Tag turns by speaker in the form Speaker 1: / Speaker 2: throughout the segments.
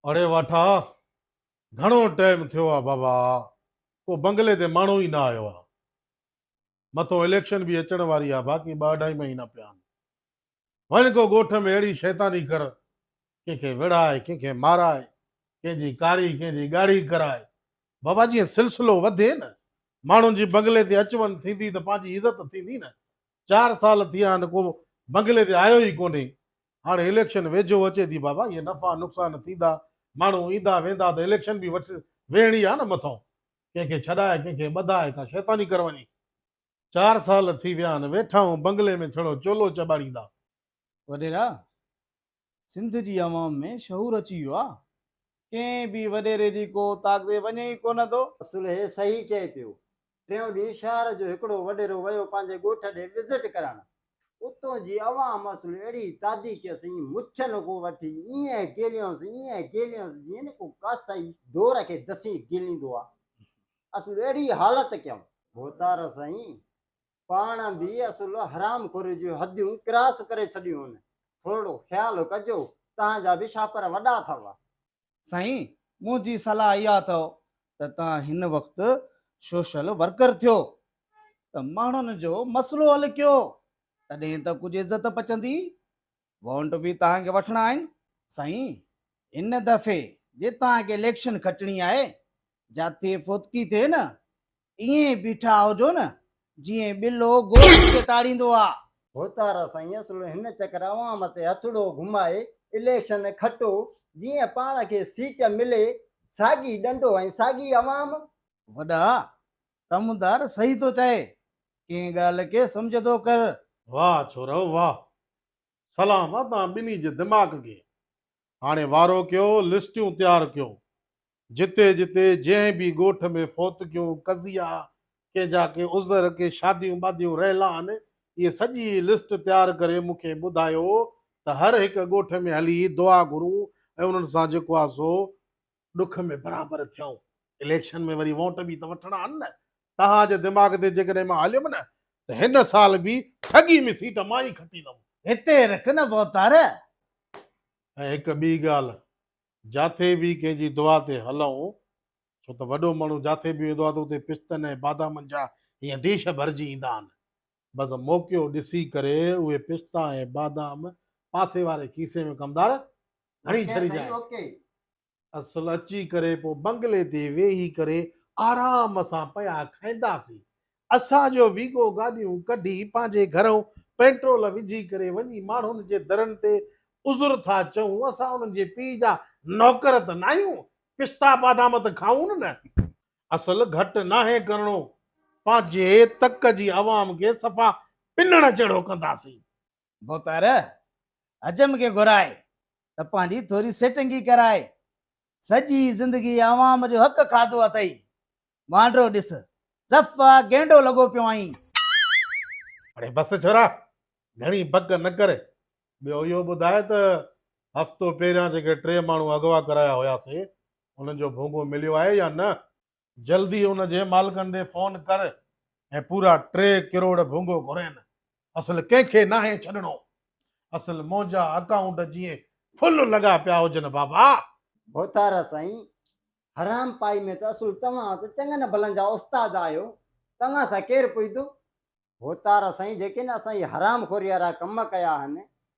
Speaker 1: اڙي واٺا گهڻو ٽائيم ٿيو آ بابا ڪو بنگلي تي ماڻهو ئي نه آيو آ مٿو اليڪشن به اچڻ واري آ باقي ٻه اڍائي مهينا پيا آهن وڃ ڪو ڳوٺ ۾ اهڙي شيطاني ڪر ڪنهن کي وڙهائي ڪنهن کي مارائي ڪنهن جي ڪاري ڪنهن جي ڳاڙهي ڪرائي بابا جيئن سلسلو وڌي نه ماڻهن جي بنگلي تي اچ وڃ ٿيندي ته پنهنجي عزت ٿيندي نه چار سال ٿيا آهن ڪو بنگلي تي آيو ئي ڪونهي هاڻي اليڪشن ويجهو اچي ٿي بابا اهي نفعا نقصان ٿيندا ماڻهو ايندا ويندا ته اليڪشن به وٺ ويهڻي آ نه مٿئون ڪنهن کي ڇڏائي ڪنهن کي ٻڌائي ڪا شيطاني ڪر وڃي چار سال ٿي ويا آهن ويٺا آهون بنگلي ۾ ڇڙو چولو چٻاڙيندا.
Speaker 2: وڏيرا سنڌ جي عوام ۾ شعور اچي ويو آ ڪنهن به وڏيري جي ڪو اوطاق تي وڃي ئي ڪونه ٿو.
Speaker 3: اصل هي صحيح چئي پيو. ٽيون ڏينهن شهر جو هڪڙو وڏيرو ويو پنهنجي ڳوٺ ڏي وزٽ ڪرڻ. اتون جي عوام اصل اهڙي تعدي ڪيس ائين مڇن کان وٺي ائين گيليونس ائين گيليونس جيئن نه ڪو ڪاسائي ڍور کي دسي گيليندو آ. اصل اهڙي حالت ڪيائونس. ڀوتار سائين پاڻ به اصل حرام خوري جون حديون ڪراس ڪري ڇڏيون هن. ٿورڙو خيال ڪجو، توهان جا به شاپر وڏا اٿو.
Speaker 2: سائين منهنجي صلاح اها اٿو ته توهان هن وقت سوشل ورڪر ٿيو ته ماڻهن جو مسئلو حل ڪيو تڏهن ته ڪجهه عزت پچندي. وونٽ به توهان کي وٺڻا آهن. سائين هن دفعي جي توهان کي اليڪشن کٽڻي آهي جاتي فوتڪي ٿئي نه ائين بيٺا هجو نه جيئن ٻلو گوشت کي تاڙيندو آ.
Speaker 3: ڀوتار سائين اصل هن چڪر عوام تي هٿڙو گهمائي اليڪشن کٽو جيئن پاڻ کي سيٽ ملي ساڳي ڏنڊو ۽ ساڳي عوام.
Speaker 2: وڏا ڪمدار صحيح ٿو چئي ڪنهن ڳالهه کي سمجهندو ڪر.
Speaker 1: واهه ڇورؤ واهه سلام آ توهان ٻنهي جي دماغ کي. هاڻي وارو ڪيو لسٽيون تيار ڪيو جتي جتي جنهن به ڳوٺ ۾ فوتگيون، قضيا، ڪنهن جا ڪي عذر، ڪي شاديون ٻاديون رهيل آهن، اهي سڄي لسٽ تيار ڪري مون کي ٻڌايو ته هر هڪ ڳوٺ ۾ هلي دعا گهرون ۽ انهن سان جيڪو آهي سو ڏک ۾ برابر ٿيون. اليڪشن ۾ وري ووٽ به ته وٺڻا آهن نه. توهان جي دماغ تي جيڪڏهن مان هليم نه ته هن سال به ٺڳي ۾ سيٽ مان ئي کٽيندم.
Speaker 2: هتي رک نه ڀوتار.
Speaker 1: ۽ هڪ ٻي ڳالهه، جاٿي به ڪنهن جي دعا تي هلون، ڇو ته وڏو ماڻهو جاٿي به ويندو آهي ته اتي پستن ۽ بادامن جا هيئن ڊيش ڀرجي ايندا آهن. بس موقعو ڏسي ڪري اهي پستا ۽ بادام پاسي واري کيسي ۾ ڪمدار هڻي ڇڏجانء. اصل اچي ڪري پوء بنگلي تي ويهي ڪري آرام سان پيا کائينداسين. اسان جو ويگو گاڏيون ڪڍي پنهنجي گهرئون پيٽرول وجهي ڪري وڃي ماڻهن جي درن تي عذر ٿا چئون، اسان انهن جي پيء جا نوڪر ته ناهيون، پستا بادام ته کائون نه. اصل گهٽ ناهي ڪرڻو، پنهنجي تڪ جي عوام کي صفا پنڻ جهڙو ڪنداسين.
Speaker 2: ڀوتار حجم کي گهرائي ته پنهنجي ٿوري سيٽنگي ڪرائي. سڄي زندگي عوام جو حق کاڌو اٿئي. وانڊرو ڏس، صفا گينڊو لڳو پيو آهين.
Speaker 1: اڙي بس ڇورا، گهڻي بڪ نه ڪر. ٻيو اهو ٻڌاء ته هفتو پهريان جيڪي ٽي ماڻهو اغوا ڪرايا هياسي، انهن جو ڀونگو مليو آهي يا نه؟ جلدي ان جي مالڪن ڏي فون ڪر ۽ پورا ٽي ڪروڙ ڀونگو گهرين. اصل ڪنهن کي ناهي ڇڏڻو. اصل منهنجا اڪائونٽ جيئن فل لڳا پيا هجن بابا.
Speaker 3: ڀوتار سائين، حرام پائي ۾ ته اصل توهان ته چڱن ڀلن جا استاد آهيو، توهان سان ڪير پڄندو؟ ڀوتار سائين جيڪي نه اسان اهي حرام خوري وارا ڪم ڪيا آهن،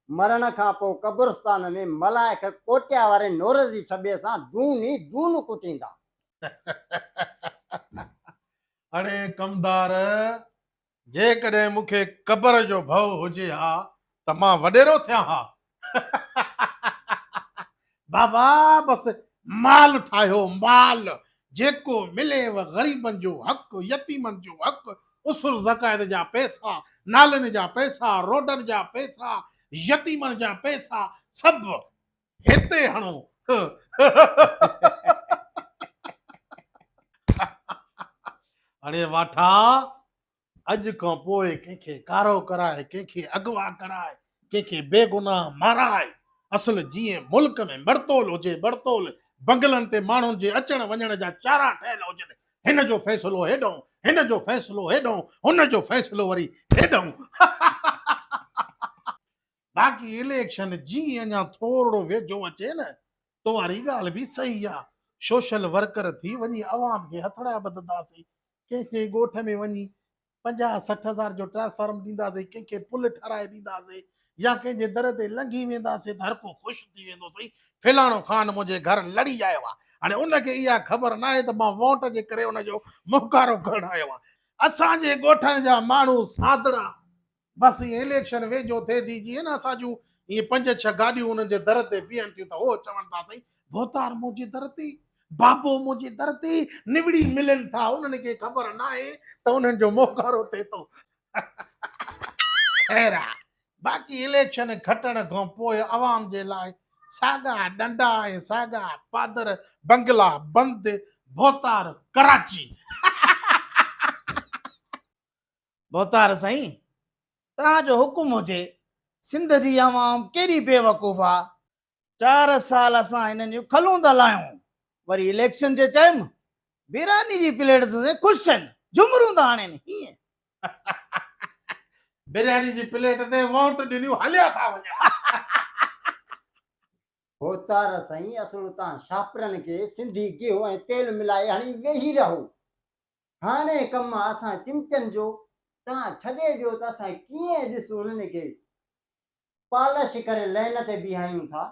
Speaker 3: مرڻ کان پوء قبرستان ۾ ملائڪ ڪوٽيا واري نورز جي ڇٻي سان دون ئي دون ڪٽيندا.
Speaker 1: اڙي ڪمدار، جيڪڏهن مون کي قبر جو ڀؤ هجي ها ته مان وڏيرو ٿيان ها. بابا بس مال ٺاهيو مال، جيڪو مليو غريبن جو حق، يتيمن جو حق، عشر زڪوات جا پئسا، نالين جا پئسا، روڊن جا پئسا، يتيمن جا پئسا سڀ هتي هڻو. اڙي واٺا اڄ کان پوء ڪنهن کي ڪارو ڪرائي، ڪنهن کي اغوا ڪرائي، ڪنهن کي بيگناهه مارائي، اصل جيئن ملڪ ۾ بڙتول هجي بڙتول، بنگلن تي ماڻهن جي اچڻ وڃڻ جا چارا ٺهيل هجن، هن جو فيصلو هيڏانهن، هن جو فيصلو هيڏانهن، هن جو فيصلو وري هيڏانهن. باقي اليڪشن جيئن اڃا ٿورڙو ويجهو اچي نه. تو واري ڳالهه به صحيح آ. سوشل ورڪر ٿي وڃي عوام کي هٿڙا ٻڌنداسين. ڪنهن ڪنهن ڳوٺ ۾ وڃي پنجاهه 60 هزار جو ٽرانسفارم ڏينداسين، ڪنهن کي پل ٺهرائي ڏينداسين يا ڪنهن جي در تي لنگهي وينداسين ته هر ڪو خوش ٿي ويندو سائين فلاڻو خان منهنجي گهر لڙي آيو آ. هاڻي ان کي اها خبر ناهي ته مان ووٽ جي ڪري ان جو منهن ڪارو ڪرڻ آيو آهيان. اسان جي ڳوٺن جا ماڻهو سادڙا بس ائين اليڪشن ويجهو ٿئي ٿي جيئن نه اسان جون ائين پنج ڇهه گاڏيون انهن جي در تي بيهن ٿيون ته هو چون ٿا سائين ڀوتار منهنجي در تي، بابو منهنجي در تي نوڙي ملن ٿا انهن کي خبر ناهي ته انهن جو منهن ڪارو ٿئي ٿو. خير آ باقي اليڪشن کٽڻ کان پوء عوام جي لاء ساڳا ڏنڊا ۽ ساڳا پادر، بنگلا بند، ڀوتار ڪراچي.
Speaker 2: ڀوتار سائين توهان جو حڪم هجي سنڌ جي عوام ڪيڏي بيوقوف آ 4 سال اسان هنن جون کلون ٿا لاهيون وري اليڪشن جي ٽائيم بيراني جي پليٽ سين خوش آهن جهمرون ٿا هڻين هيئن.
Speaker 1: برياني جي پليٽ تي وونٽ ڏنيون هليا ٿا وڃن.
Speaker 3: ڀوتار سائين اصل اتان شاپرن کي سنڌي گيهه ۽ تيل ملائي هڻي ويهي رهو. هاڻي ڪم آ اسان چمچن جو، توهان ڇڏي ڏيو ته اسان ڪيئن ڏسون انهن کي پالش ڪري لائن تي بيهايون ٿا.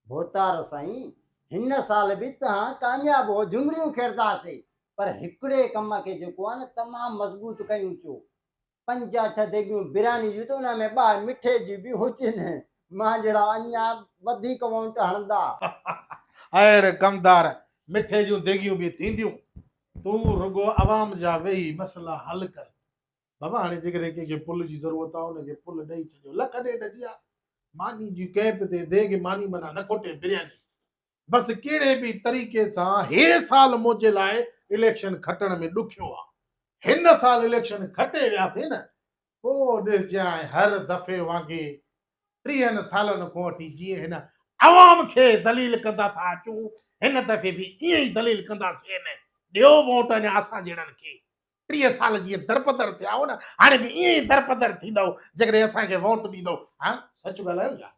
Speaker 3: ڀوتار سائين هن سال به توهان ڪامياب هو جهمريون کيڙداسي پر هڪڙي ڪم کي جيڪو آ نه تمام مضبوط ڪيون چو پنج اٺ ديڳيون برياني جون ته ان ۾ ٻه مٺي جون به هجن مان جهڙا اڃا وڌيڪ وونٽ هڻندا.
Speaker 1: اهڙ ڪمدار مٺي جون ديڳيون به ٿينديون. تون رڳو عوام جا ويهي مسئلا حل ڪر. بابا هاڻي جيڪڏهن ڪنهن کي پل جي ضرورت آهي ان کي پل ڏئي ڇڏيو. لک ڏيڍ جي آ. ماني جي ڪئمپ تي ديڳ ماني معنيٰ نه کوٽي برياني. بس ڪهڙي به طريقي سان هي سال منهنجي لاء اليڪشن کٽڻ ۾ ڏکيو آ. هن سال اليڪشن کٽي وياسين نه پوء ڏسجانء هر دفعي وانگي 30 سالن کان وٺي جيئن هن عوام کي ذليل ڪندا ٿا اچون هن دفعي به ائين ئي ذليل ڪنداسين. ڏيو ووٽ اڃا اسان جهڙن کي. 30 سال جيئن درپدر ٿيا هو نه هاڻي به ائين ئي درپدر ٿيندؤ جيڪڏهن اسان کي ووٽ ڏيندؤ. ها سچ ڳالهايو ڇا؟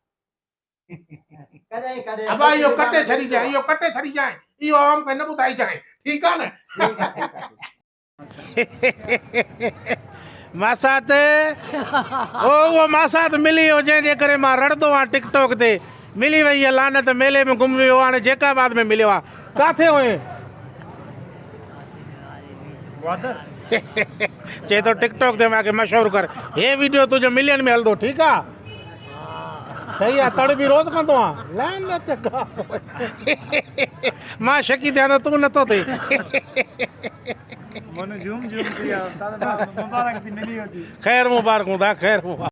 Speaker 3: ڪڏهن ڪڏهن
Speaker 1: ابا
Speaker 3: سچ
Speaker 1: اهو ڪٽي
Speaker 3: ٻڌائڻ
Speaker 1: ڇڏيجانء
Speaker 3: ڏکيو
Speaker 1: اهو ڪٽي ڇڏيجانء اهو عوام کي نه ٻڌائجانء ٺيڪ آ نه.
Speaker 3: ٺيڪ آ ٺيڪ آ.
Speaker 1: ماسات او اهو ماسات ملي ويو جنهن جي ڪري مان رڙندو آهيان ٽڪ ٽاڪ تي ملي وئي هي لعنت ميلي ۾ گم ويو هاڻي جيڪب آباد ۾ مليو آ ڪاٿي هئين
Speaker 4: گوادر
Speaker 1: چئي ٿو ٽڪ ٽاڪ تي مانکي مشهور ڪر هي ويڊيو تنهنجو ملين ۾ هلندو ٺيڪ آ صحيح آ تڙ به روز ڪندو آ لعنت کا مان شڪي ٿيان ته تون نٿو ٿئي
Speaker 4: من جھوم جھوم ٿي ويا استاد مبارڪ ٿي ملي ويو ٿي
Speaker 1: خير مبارڪون دا خير مبارڪ.